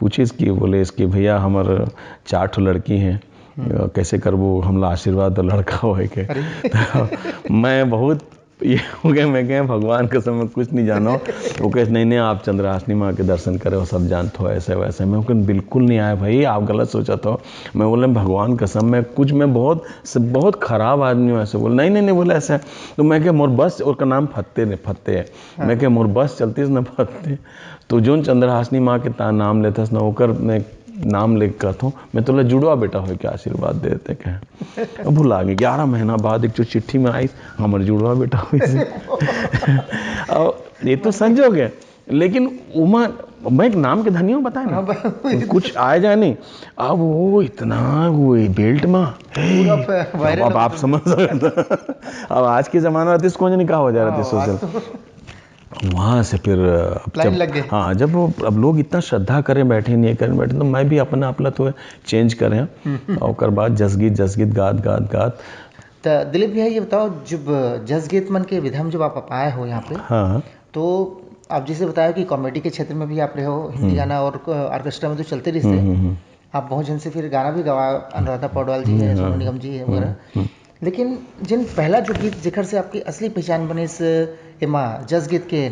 पूछिस कि, बोले कि, "भैया, हमर चार ठो लड़की हैं, हम्म। अ, कैसे करबो, हमला आशीर्वाद दो लड़का होए के।" तो मैं बहुत ये हो गया, मैं कहे, "भगवान कसम, मैं कुछ नहीं जानो।" वो कहे, "नहीं, नहीं, आप चंद्रहासिनी माँ के दर्शन करे हो, सब जानत हो, ऐसे वैसे।" मैं कहे, "बिल्कुल नहीं आया भाई, आप गलत सोचत हो।" मैं बोले, "भगवान कसम, मैं कुछ, मैं बहुत, बहुत खराब आदमी हूँ," ऐसे बोले। "नहीं, नहीं, नहीं," बोले, "ऐसे।" तो मैं कहे, "मोर बस," ओकर नाम फत्ते ने, फत्ते है। हाँ। मैं कहे, "मोर बस चलतीस न फत्ते।" तो जोन चंद्रहासिनी माँ के ता नाम लेथस ना, ओकर मैं नाम लेके कहत हूँ, "मैं तोला जुड़वा बेटा होय के आशीर्वाद दे देते," कहे। अब भुला गए, ग्यारह महीना बाद एक जो चिट्ठी में आई, "हमर जुड़वा बेटा होय से।" और ये तो संजोग है, लेकिन उमा, मैं एक नाम के धनी हूँ, बताए ना, हाँ, भाई। कुछ आए जाए नहीं। अब वो इतना, वो बेल्ट में, पूरा फे-, viral अब हो आप गया। समझ सकते हो। अब आज के जमाना रहती, कौन जाने का हो जा रहा थी हाँ, सोशल। बात तो वहाँ से फिर, अब लाइन जब, लग गई। हाँ, जब वो, अब लोग इतना श्रद्धा करे बैठे, नहीं करे बैठे, तो मैं भी अपना, अपना तो चेंज करे। हम्म। और ओकर बाद जसगीत, जसगीत गात, गात, गात। तो दिलीप भैया, ये बताओ, जब जसगीत मन के विधा में जब आप आए हो यहाँ पे, हाँ। तो आप जैसे बताया कि कॉमेडी के क्षेत्र में भी आप रहे हो, हिंदी हम्म। गाना और ऑर्केस्ट्रा में तो चलते रहते हम्म, हैं। हम्म, हम्म। आप बहुत जन से फिर गाना भी गवा, अनुराधा पौडवाल जी हम्म, हैं, हाँ। सोनू निगम जी हैं हम्म, वगैरह। हम्म। लेकिन जिन पहला जो गीत जेकर से आपकी असली पहचान बने इस एमा, जस गीत के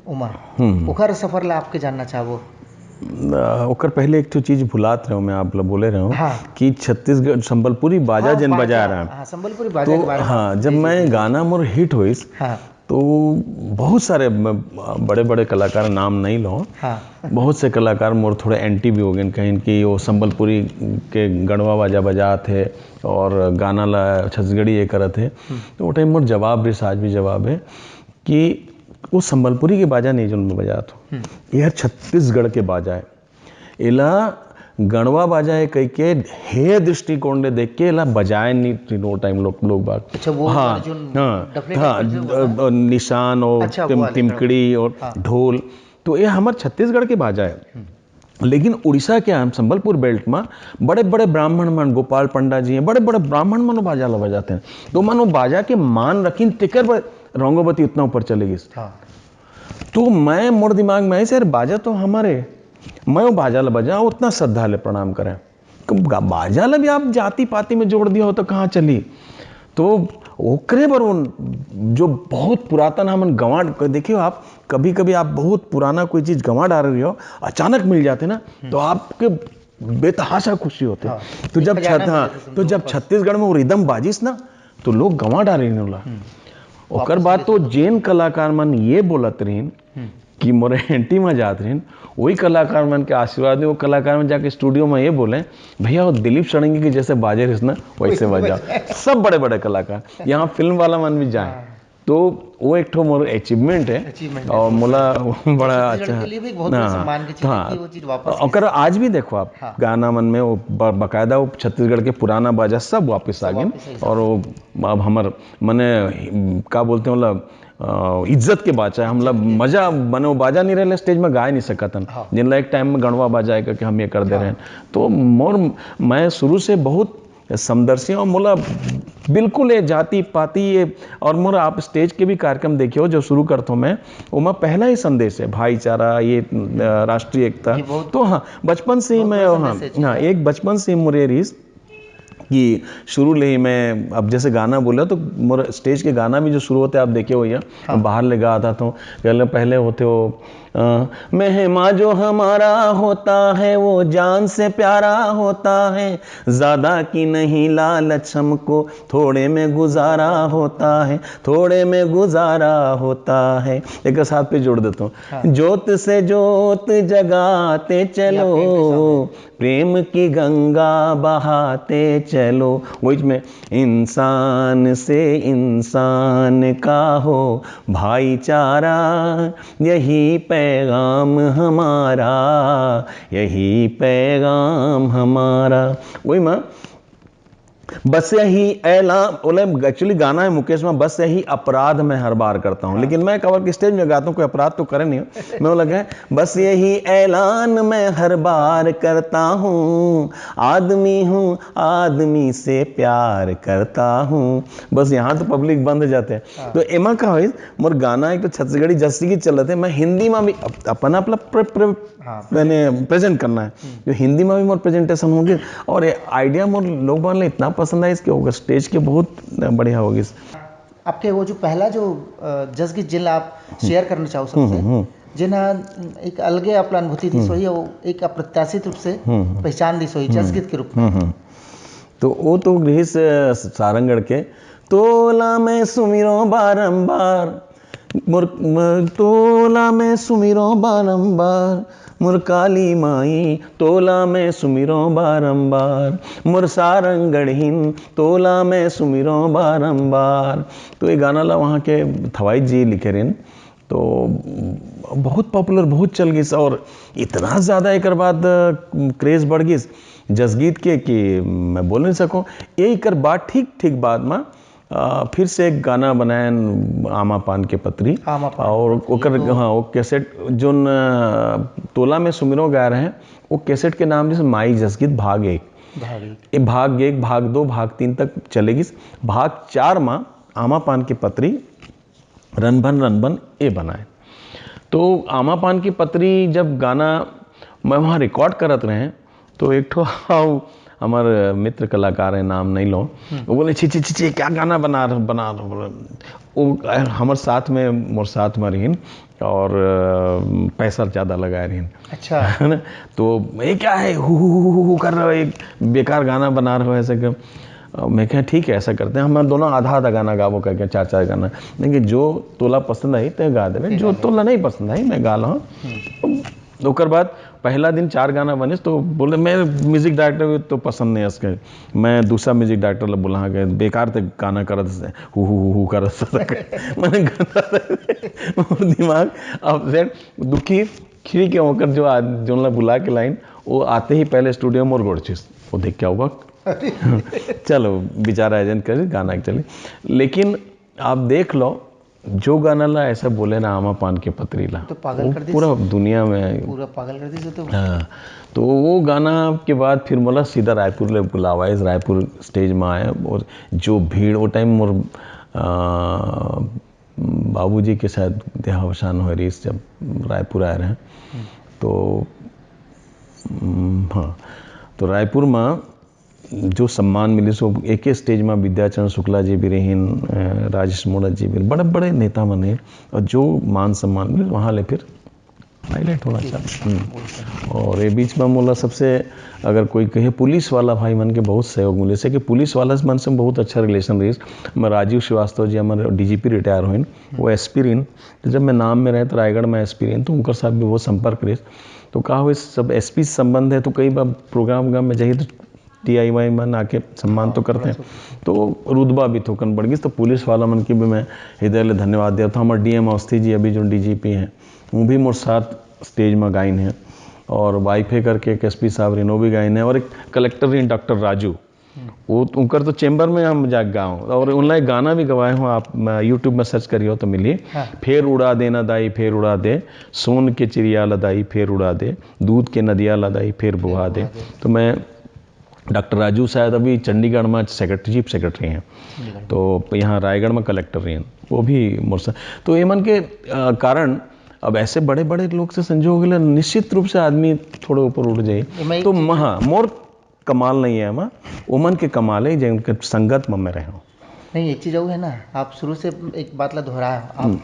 उमा, हम्म। ओकर सफर ला आपके जानना चाहबो। अ, ओकर पहले एक ठो चीज भुलात रहे हो, मैं आप ला बोले रहे हो हाँ। कि छत्तीसगढ़ संबलपुरी बाजा हाँ, जिन बाजा, बजा रहा है। हाँ, संबलपुरी बाजा तो के बारे में हाँ, आप जब जी, जी, मैं जी। गाना मोर हिट होइस, हाँ। तो बहुत सारे म-, बड़े-बड़े कलाकार, नाम नहीं लो, हाँ। बहुत से कलाकार मोर थोड़े एंटी भी हो गए, कहें कि वो संबलपुरी के गणवा बाजा बजात है और गाना ला छत्तीसगढ़ी ये करत है। हम्म। तो वो टाइम मोर जवाब रहिस, आज भी जवाब है कि वो संबलपुरी के बाजा नहीं जो मैं बजात हूँ, हम्म। ये हर छत्तीसगढ़ के बाजा है। एला गणवा बाजा है कह के, हे दृष्टिकोण ले देख के एला बजाए नहीं तीनों टाइम लोग, लोग बाग। अच्छा, वो हाँ, वाला जो हाँ, डफली हाँ, डफली जो द-, होता है? द-, निशान और अच्छा, वो तिम-, वाले, तिमकड़ी और हाँ। ढोल, तो ये हमर छत्तीसगढ़ के बाजा है। हम्म। लेकिन उड़ीसा के हम संबलपुर बेल्ट में बड़े-बड़े ब्राह्मण मन, गोपाल पंडा जी हैं, बड़े-बड़े ब्राह्मण मन बाजा ला बजाते हैं। तो मन वो बाजा के मान रखिन, तेकर बर रंगोबती उतना ऊपर चले गइस। हाँ। तो मैं, मोर दिमाग में ऐसे, "अरे, बाजा तो हमारे, मैं वो बाजा ला बजा, उतना श्रद्धा ले प्रणाम करें।" तो गा-, बाजा ला भी आप जाति पाति में जोड़ दिया हो तो कहाँ चली? तो ओकरे बर उन जो बहुत पुरातन हमन गंवार, देखियो आप, कभी-कभी आप बहुत पुराना कोई चीज गंवा डारे रहियो, अचानक मिल जाते ना, हम्म। तो आपके बेतहाशा खुशी होते। हाँ, तो एक जब खजाना छत-, मिल हाँ, जाता तो जब तुमको। छत्तीसगढ़ में वो रिदम बाजिस ना, तो लोग गंवा डारे रहिन ओला। हम्म। ओकर वापस बाद ले तो सकते। जेन कलाकार मन ये बोलत रहिन हम्म। कि मोरे एंटी में जात रहिन, वही कलाकार मन के आशीर्वाद में, वो कलाकार मन जाके स्टूडियो में ये बोले, "भैया, वो दिलीप षडंगी के जैसे बाजे रहिस ना, वैसे वैसे बजाओ।" बजाए। सब बड़े-बड़े कलाकार, यहाँ फिल्म वाला मन भी जाए। हाँ। तो वो एक ठो मोर अचीवमेंट है। अचीवमेंट है। और मोला बड़ा छत्तीसगढ़ अच्छा, के लिए भी एक बहुत बड़ा हाँ, सम्मान की चीज है हाँ। कि वो चीज वापस ओकर आज भी देखो आप, हाँ। गाना मन में वो ब-, बाकायदा वो छत्तीसगढ़ के पुराना बाजा सब वापस सब आ गए। वापस आ गए। और वो अब हमर, मने, का बोलते हैं, मतलब, अ, इज्जत के बात है, हमला इज्जत के। मजा, मने वो बाजा नहीं रहले, स्टेज में गाय नहीं सकत हन। हाँ। जिनला एक टाइम में गणवा बाजा है करके हम ये कर दे हाँ। रहे हैं। तो मोर, मैं शुरू से बहुत समदर्शी और मोला बिल्कुल ये जाति पाति ये, और मोर आप स्टेज के भी कार्यक्रम देखे हो जो शुरू करथो मैं, ओमा पहला ही संदेश है भाईचारा, ये अ, राष्ट्रीय एकता। ये बहुत, तो हाँ, बचपन से ही बहुत मैं बड़ा हाँ, संदेश है। हाँ एक बचपन से ही मोर ये रहिस कि शुरू ले ही मैं, अब जैसे गाना बोला तो मोर स्टेज के गाना भी जो शुरू होते आप देखे हो या हाँ। बाहर ले गा आता तो पहले पहले होते हो अ, मेहमा जो हमारा होता है वो जान से प्यारा होता है, ज्यादा की नहीं लालच हमको, थोड़े में गुजारा होता है, थोड़े में गुजारा होता है। एक साथ पे जोड़ देता हूँ। हाँ। जोत से जोत जगाते या प्रेम के चलो, प्रेम की गंगा बहाते चलो। वही में इंसान से इंसान का हो भाईचारा, यही पैगाम हमारा, यही पैगाम हमारा। वही में बस यही ऐलान, बोले एक्चुअली गाना है मुकेश में, बस यही अपराध मैं हर बार करता हूँ। लेकिन मैं कवर की स्टेज में गाता हूँ, कोई अपराध तो करे नहीं हूँ। मैं वो लगा है, बस यही ऐलान मैं हर बार करता हूँ, आदमी हूँ, आदमी से प्यार करता हूँ। बस यहाँ तो पब्लिक बंद हो जाते हैं। तो एमा का होइस, मोर गाना एक तो छत्तीसगढ़ी जस गीत चलत हे, मैं हिंदी में भी अप-, अपन अपना प्र-, प्र-, हाँ। मैंने प्रेजेंट करना है, जो हिंदी में भी मोर प्रेजेंटेशन होंगे। और ये आइडिया मोर लोग मन ला इतना पसंद आइस कि ओकर स्टेज के बहुत बढ़िया होगी। आपके वो जो पहला जो अ, जस गीत जिला आप शेयर करना चाहो हम्म, सबसे, हम्म। जिन एक अलगे आपला अनुभूति दिस होही, वो एक अप्रत्याशित रूप से हम्म। पहचान दिस होही जस गीत के रूप में। हम्म, हम्म। तो वो तो गृहिस सारंगढ़ के, तोला मैं सुमिरो बारंबार, मोर, मोर तोला मैं सुमिरो बारंबार, मोर काली माई तोला मैं सुमिरो बारंबार, मोर सारंगढ़िन तोला मैं सुमिरो बारंबार। तो ये गाना ला वहाँ के थवाई जी लिखे रहिन, तो बहुत पॉपुलर, बहुत चल गई। और इतना ज़्यादा एक बाद क्रेज बढ़ गई जसगीत के कि मैं बोल नहीं सकूँ। ये एक बाद ठीक ठीक बाद में अ, फिर से एक गाना बनाए आमा पान के पतरी। आमा पान और के पतरी, ओकर तो हाँ, वो कैसेट जोन अ, तोला में सुमिरो गा रहे हैं, वो कैसेट के नाम जैसे माई जसगीत भाग एक। भारी। ये भाग एक, भाग दो, भाग तीन तक चलेगी। भाग चार में आमा पान के पतरी रनबन रनबन ए बनाए। तो आमा पान की पतरी जब गाना मैं वहाँ रिकॉर्ड करत रहे, तो एक ठो हाउ हमार मित्र कलाकार है, नाम नहीं लो, वो बोले, "छी, छी, छी, छी, क्या गाना बना रहे, बना रहे?" बोले, वो हमार साथ में, मोर साथ में रहिन और अ, पैसा ज़्यादा लगाए रहिन। अच्छा। है ना? तो ये क्या है, हु, हु, हु, हु, हु कर रहे हो, एक बेकार गाना बना रहे हो ऐसे कर। अ, मैं कहा, "ठीक है, ऐसा करते हैं, हम दोनों आधा आधा गाना गाबो करके, चार चार गाना, लेकिन जो तोला पसंद आई ते गा देवे, जो तोला नहीं पसंद आई मैं गा ला।" ओकर बाद पहला दिन चार गाना बनिस, तो बोले, "मैं म्यूजिक डायरेक्टर भी तो पसंद नहीं है इसके।" मैं दूसरा म्यूजिक डायरेक्टर ला बोला, "हाँ, बेकार ते गाना करत से, हु, हु, हु, हु करत से।" मैंने गाना मोर दिमाग अपसेट, दुखी, खिरी के ओकर जो आज, जोन ला बुला के लाइन, वो आते ही पहले स्टूडियो मोर गोड़चिस, वो देख क्या हुआ। चलो, बेचारा एजेंट कर गाना चले, लेकिन आप देख लो, जो गाना ला ऐसा बोले ना, आमा पान के पतरी ला, तो पागल वो कर दी। पूरा दुनिया में। पूरा पागल कर दी तो। हाँ, तो वो गाना के बाद फिर मोला सीधा रायपुर ले बुलावा, इस रायपुर स्टेज में आया और जो भीड़, वो टाइम मोर अ, बाबूजी के शायद देहावसान हो रही जब रायपुर आए रहे, तो हम्म, हाँ, तो रायपुर में जो सम्मान मिलिस, वो एक ही स्टेज में विद्याचरण शुक्ला जी भी रहिन, अ, राजेश मोड़त जी भी, बड़े बड़े नेता मन रहिन, और जो मान सम्मान मिलिस, वहाँ ले फिर हाईलाइट होना चाहिए। हम्म। और ये बीच में मोला सबसे, अगर कोई कहे, पुलिस वाला भाई मन के बहुत सहयोग मिले, जैसे कि पुलिस वाला मन से बहुत अच्छा रिलेशन रहिस। मैं राजीव श्रीवास्तव जी, हमारे डीजीपी रिटायर होइन, वो एसपी रहिन। तो जब मैं नाम में रहे तो रायगढ़ में एसपी रहिन, तो उनकर साथ भी बहुत संपर्क रहिस। तो का हो, सब एसपी से संबंध है, तो कई बार प्रोग्राम वोग्राम में जाइए तो टीआईवाई मन आके सम्मान तो करते हैं, तो रुतबा भी थोकन बढ़ गई। तो पुलिस वाला मन के भी मैं हृदय ले धन्यवाद देता हूँ। हमारे डीएम अवस्थी जी अभी जो डीजीपी हैं, वो भी मोर साथ स्टेज में गाइन है, और वाइफे करके एक एसपी साहब रहिन, वो भी गाइन है, और एक कलेक्टर रहिन डॉक्टर राजू, वो उनकर तो चेंबर में हम जा गाओ, और उनला एक गाना भी गवाए हो आप, यूट्यूब में सर्च करियो तो मिली। हाँ। "फेर उड़ा दे ना दाई, फेर उड़ा दे, सोन के चिड़िया ला दाई, फेर उड़ा दे, दूध के नदिया ला दाई, फेर बुहा दे।" तो मैं डॉक्टर राजू शायद अभी चंडीगढ़ में सेक्रेटरी, चीफ सेक्रेटरी हैं, तो यहाँ रायगढ़ में कलेक्टर रही हैं, वो भी मोर से। तो ये मन के अ, कारण अब ऐसे बड़े बड़े लोग से संजोग हो गेला, निश्चित रूप से आदमी थोड़े ऊपर उठ जाए। तो हाँ, मोर कमाल नहीं है, मैं ओमन के कमाल है, जिनके संगत में मैं रहे हूँ। नहीं, एक चीज और है ना, आप शुरू से एक बात ला दोहराया, आप हम्म।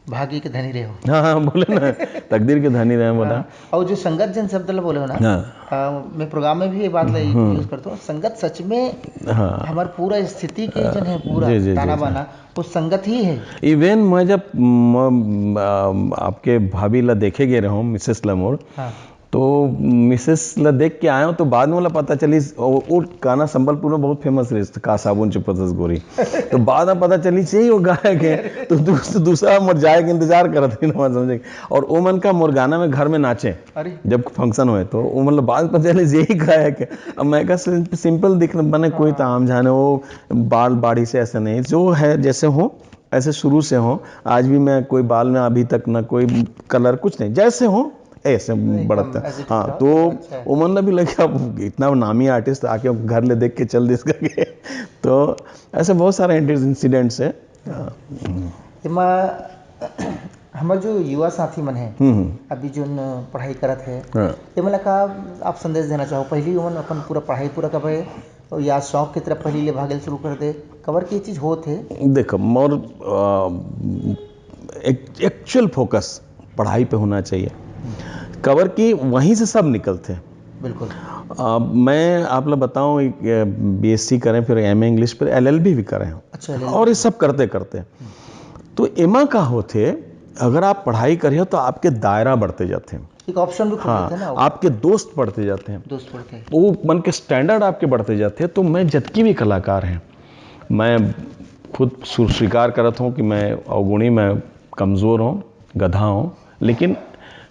भाग्य के धनी रहे हो। हाँ, हाँ, बोले ना, तकदीर के धनी रहे, बोला। हाँ, और जो संगत जन शब्द ला बोले हो ना, हाँ। आ, मैं प्रोग्राम में भी ये बात ला यूज करता हूँ, संगत सच में हाँ। हमारे पूरा स्थिति के जन है, पूरा जी, जी, ताना जी, बाना, वो संगत ही है। इवन मैं जब म, आ, आपके भाभी ला देखे गए रहे हूँ, मिसेस लमोर, हाँ। तो मिसेस ला देख के आया हूँ, तो बाद में पता चली, वो गाना संबलपुर में बहुत फेमस रहे, का साबुन चुपतस गोरी। तो बाद में पता चली यही वो गायक है। तो दूसरा मोर जाए के इंतजार करत है ना, समझे। और वो मन का मोर गाना में घर में नाचे, जब फंक्शन हुए तो वो मतलब बाद पता चले यही गायक है। अब मैं कहा सिंपल दिख बने, कोई ताम झाने वो बाल बाड़ी से ऐसे नहीं, जो है जैसे हो ऐसे शुरू से हो। आज भी मैं कोई बाल में अभी तक ना कोई कलर कुछ नहीं, जैसे हो ऐसे बढ़ता। हाँ, तो वो मन भी लगे अब इतना नामी आर्टिस्ट आके घर ले देख के चल दिस करके। तो ऐसे बहुत सारे इंसिडेंट्स है। एमा हमर जो युवा साथी मन है, हम्म, हम्म। अभी जो पढ़ाई करत है, हाँ। ये मतलब का आप संदेश देना चाहो? पहली उमन अपन पूरा पढ़ाई पूरा करबे या शौक की तरफ पहली ले भागल शुरू कर दे, कबर की चीज होत है? देख, मोर एक एक्चुअल फोकस पढ़ाई पे होना चाहिए, कबर की वहीं से सब निकलते हैं। बिल्कुल। आ, मैं आप लोग बताऊं, बीएससी करें, फिर एमए इंग्लिश, फिर एलएलबी भी करें। अच्छा, और ये सब करते करते तो एमा का होते, अगर आप पढ़ाई करिए तो आपके दायरा बढ़ते जाते हैं, एक ऑप्शन भी खुल हाँ, जाते हैं ना, आपके दोस्त बढ़ते जाते हैं, दोस्त बढ़ते हैं। वो मन के स्टैंडर्ड आपके बढ़ते जाते हैं। तो मैं जितनी भी कलाकार हैं, मैं खुद स्वीकार करता हूँ कि मैं अवगुणी, मैं कमज़ोर हूँ, गधा हूँ, लेकिन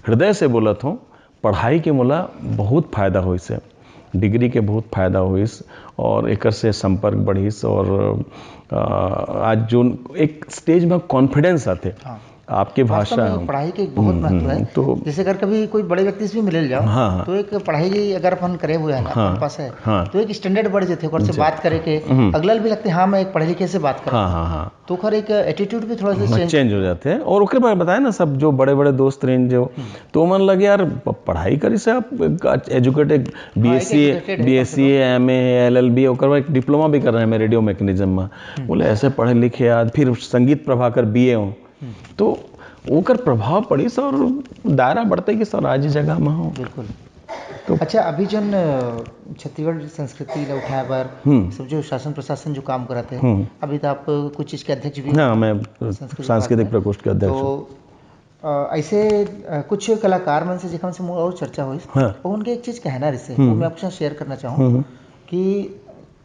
हृदय से बोलत हूँ, पढ़ाई के मोला बहुत फ़ायदा होइस है, डिग्री के बहुत फ़ायदा होइस और एकर से संपर्क बढ़िस और आज जो एक स्टेज में कॉन्फिडेंस आते। हाँ। आपके भाषा में पढ़ाई के बहुत महत्व है। तो जैसे अगर कभी कोई बड़े व्यक्ति से भी मिले जाओ, हाँ, हाँ। तो एक पढ़ाई अगर अपन करे हुए हैं, हाँ, पास है, हाँ। तो एक स्टैंडर्ड बढ़ जाते हैं, से बात करे के हम्म। अगला भी लगते हैं, हाँ, मैं एक पढ़े लिखे से बात कर, हाँ, हाँ, हाँ। तो ओकर एक एटीट्यूड भी थोड़ा सा चेंज हो जाते हैं। और ओकर बाद बताए ना, सब जो बड़े बड़े दोस्त रहे जो, हम्म। तो मन लगे यार पढ़ाई करी से आप educated, BSc, BSc, MA, LLB, ओकर बाद एक डिप्लोमा भी कर रहे हैं मैं रेडियो मैकेनिज्म में। हम्म। बोले ऐसे पढ़े लिखे यार, फिर संगीत प्रभाकर बीए हो, हम्म। तो ओकर प्रभाव पड़ी सर, दायरा बढ़ते कि सर आज जगह में हो। बिल्कुल। तो अच्छा, अभी जन छत्तीसगढ़ संस्कृति ला उठाए बर हम्म। सब जो शासन प्रशासन जो काम करत है, हम्म। अभी तो आप कुछ चीज के अध्यक्ष भी, हाँ, मैं सांस्कृतिक प्रकोष्ठ के अध्यक्ष तो, हूँ। ऐसे कुछ कलाकार मन से जेकर से मोर और चर्चा हुई, हाँ। उनके एक चीज कहना रिसे, हम्म। मैं आपके साथ शेयर करना चाहूँ हम्म। कि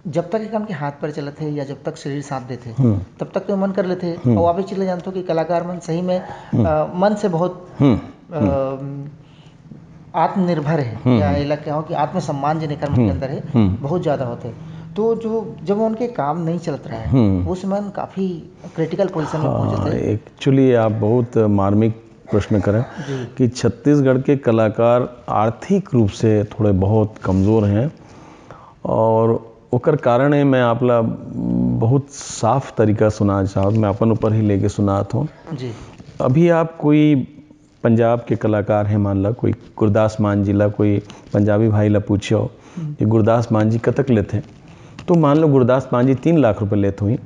जब तक एक के हाथ पर चलत है या जब तक शरीर साथ देते, हम्म। तब तक तो मन कर लेते। हम्म। और आप ये चीज जानते हो कि कलाकार मन सही में हम्म। मन से बहुत हम्म। आत्मनिर्भर है, हम्म, या हम्म। एला कहो कि आत्मसम्मान जेकर मन के अंदर है, हम्म। बहुत ज्यादा होते। तो जो जब उनके काम नहीं चलत रहा है, हम्म। उस समय काफी क्रिटिकल पोजीशन में पहुंच जाते हैं। एक्चुअली आप बहुत मार्मिक प्रश्न करें कि छत्तीसगढ़ के कलाकार आर्थिक रूप से थोड़े बहुत कमजोर हैं और ओकर कारण है, मैं आप ला बहुत साफ तरीका सुना चाहत, मैं अपन ऊपर ही लेके सुनात हूँ। जी। अभी आप कोई पंजाब के कलाकार हैं, मान ला कोई गुरदास मान जी ला, कोई पंजाबी भाई ला पूछो कि गुरदास मान जी कतक लेते हैं, तो मान लो गुरदास मान जी तीन लाख रुपए लेते हुई,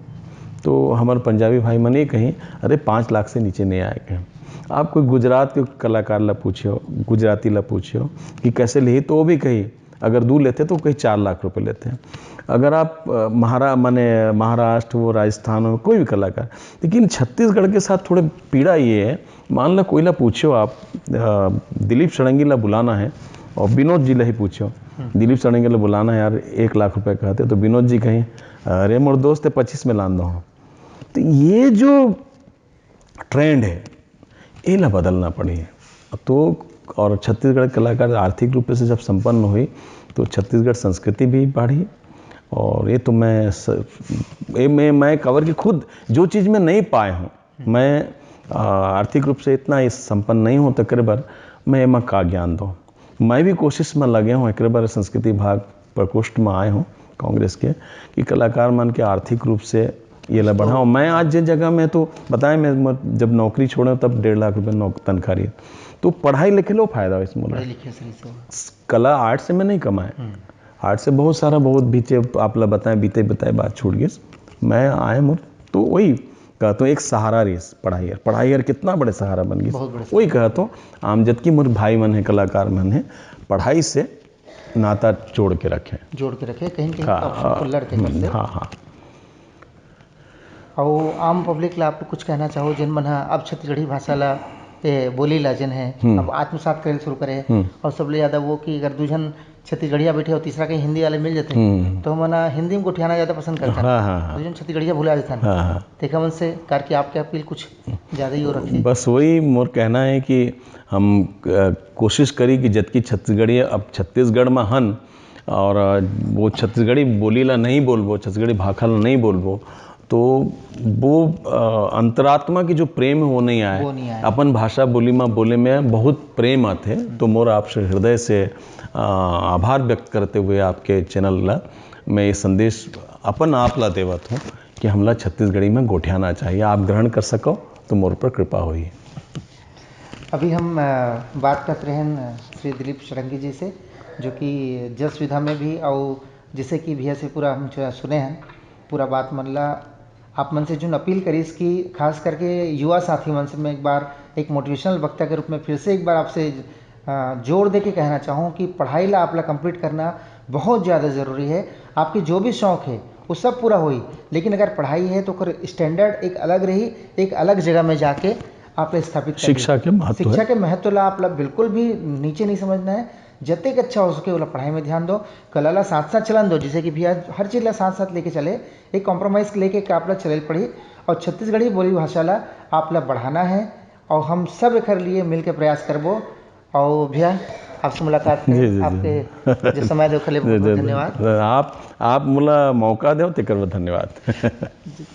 तो हमारे पंजाबी भाई मन ये कहीं, अरे पाँच लाख से नीचे नहीं आए कहीं। आप कोई गुजरात के कलाकार ला पूछो, गुजराती ला पूछो कि कैसे ली, तो वो भी कही अगर दू लेते तो कहीं चार लाख रुपए लेते हैं। अगर आप महारा माने महाराष्ट्र हो, राजस्थान हो, कोई भी कलाकार, लेकिन छत्तीसगढ़ के साथ थोड़े पीड़ा ये है। मान लो कोई ला पूछो आप, दिलीप षडंगी ला बुलाना है और विनोद जी ला ही पूछो, दिलीप षडंगी ला बुलाना है यार, एक लाख रुपए कहते, तो विनोद जी कहीं, अरे मोर दोस्त है, पच्चीस में लान दो। तो ये जो ट्रेंड है, एला बदलना पड़ी। तो और छत्तीसगढ़ कलाकार आर्थिक रूप से जब संपन्न हुई, तो छत्तीसगढ़ संस्कृति भी बढ़ी। और ये तो मैं स, ये मैं, मैं कवर की खुद जो चीज़ मैं नहीं पाए हूँ, मैं आर्थिक रूप से इतना इस संपन्न नहीं हूँ, तकरे बर मैं एमा का ज्ञान दूँ। मैं भी कोशिश में लगे हूँ, एकरे बर संस्कृति विभाग प्रकोष्ठ में आए हूँ कांग्रेस के, कि कलाकार मन के आर्थिक रूप से ये ला बढ़ाओ। मैं आज जिस जगह में, तो बताए, मैं, मैं जब नौकरी छोड़े तब डेढ़ लाख रुपए नौक-, तनख्वाह रही। तो पढ़ाई लिखे लो, फायदा हो इसमें। पढ़ाई लिखे सही से। कला आर्ट से मैं नहीं कमाए। हम्म। आर्ट से बहुत सारा, बहुत बीते आप ला बताए, बीते बताए बात छूट गई। मैं आए मोर, तो वही कहता हूँ, एक सहारा रही पढ़ाई। पढ़ाई यार कितना बड़े सहारा बन गई। बहुत बड़े वही कहता हूँ, आम जतकी मोर भाई मन है, कलाकार मन है, पढ़ाई से नाता जोड़ के रखें। जोड़ के रखें, कहीं न कहीं हाँ, तो आपको लड़ के हम्म, करते। हाँ, हाँ। अउ आम पब्लिक ला आप कुछ कहना चाहो, जिन मन ह अब छत्तीसगढ़ी भाषा ला, ए, बोली ला, जिन है, हम्म। अब आत्मसात करे शुरू करे, हम्म। और सबले ज्यादा वो कि अगर दू झन छत्तीसगढ़िया बैठे हो, तीसरा कहीं हिंदी वाले मिल जाते हैं, हम्म। तो हमन हिंदी में गोठियाना ज्यादा पसंद करते हैं। हाँ, हाँ, हाँ। दू झन छत्तीसगढ़िया भुला जाते हैं। हाँ, हाँ। तो एक हमन से करके आपके अपील कुछ ज्यादा ही हो रखी। बस वही मोर कहना है कि हम, अ, कोशिश करी कि जतकी छत्तीसगढ़िया अब छत्तीसगढ़ में हन, और, अ, वो छत्तीसगढ़ी बोली ला नहीं बोलबो, छत्तीसगढ़ी भाखा ला नहीं बोलबो, तो वो, अ, अंतरात्मा की जो प्रेम है, वो नहीं आए। वो नहीं आए। अपन भाषा बोली में बोले में बहुत प्रेम आथे। हम्म। तो मोर आपसे हृदय से, अ, आभार व्यक्त करते हुए आपके चैनल ला मैं ये संदेश अपन आप ला देवत हूँ कि हमला छत्तीसगढ़ी में गोठियाना चाहिए। आप ग्रहण कर सको तो मोर पर कृपा होई। अभी हम, अ, बात करत रहेन, अ, श्री दिलीप षडंगी जी से, जो कि जस विधा में भी, अउ जैसे कि भैया से पूरा हम च-, सुने हैं, पूरा बात मन ला आप मन से जोन अपील करिस कि खास करके युवा साथी मन से मैं एक बार एक मोटिवेशनल वक्ता के रूप में फिर से एक बार आपसे, अ, जोर दे के कहना चाहूँ कि पढ़ाई ला आप ला कंप्लीट करना बहुत ज़्यादा ज़रूरी है। आपके जो भी शौक है, वो सब पूरा होई, लेकिन अगर पढ़ाई है तो ओकर स्टैंडर्ड एक अलग रही, एक अलग जगह में जाके आप ला स्थापित कर शिक्षा दी। के महत्व शिक्षा है। के महत्व ला आप ला बिल्कुल भी नीचे नहीं समझना है। जतेक अच्छा हो सके, ओला पढ़ाई में ध्यान दो, कला ला साथ-साथ चलन दो, जैसे कि भैया हर चीज़ ला साथ-साथ लेके चले, एक कॉम्प्रोमाइज़ लेके के आप ला चले पड़ी। और छत्तीसगढ़ी बोली भाषा ला आप ला बढ़ाना है, और हम सब एकर लिए मिलके प्रयास करबो। और भैया, आपसे मुलाकात जी, जी, जी। आपके जो समय दे, ओकर लिए जी, बहुत जी, बहुत जी। धन्यवाद। आप, आप मोला मौका दो, तेकर बर धन्यवाद। जी।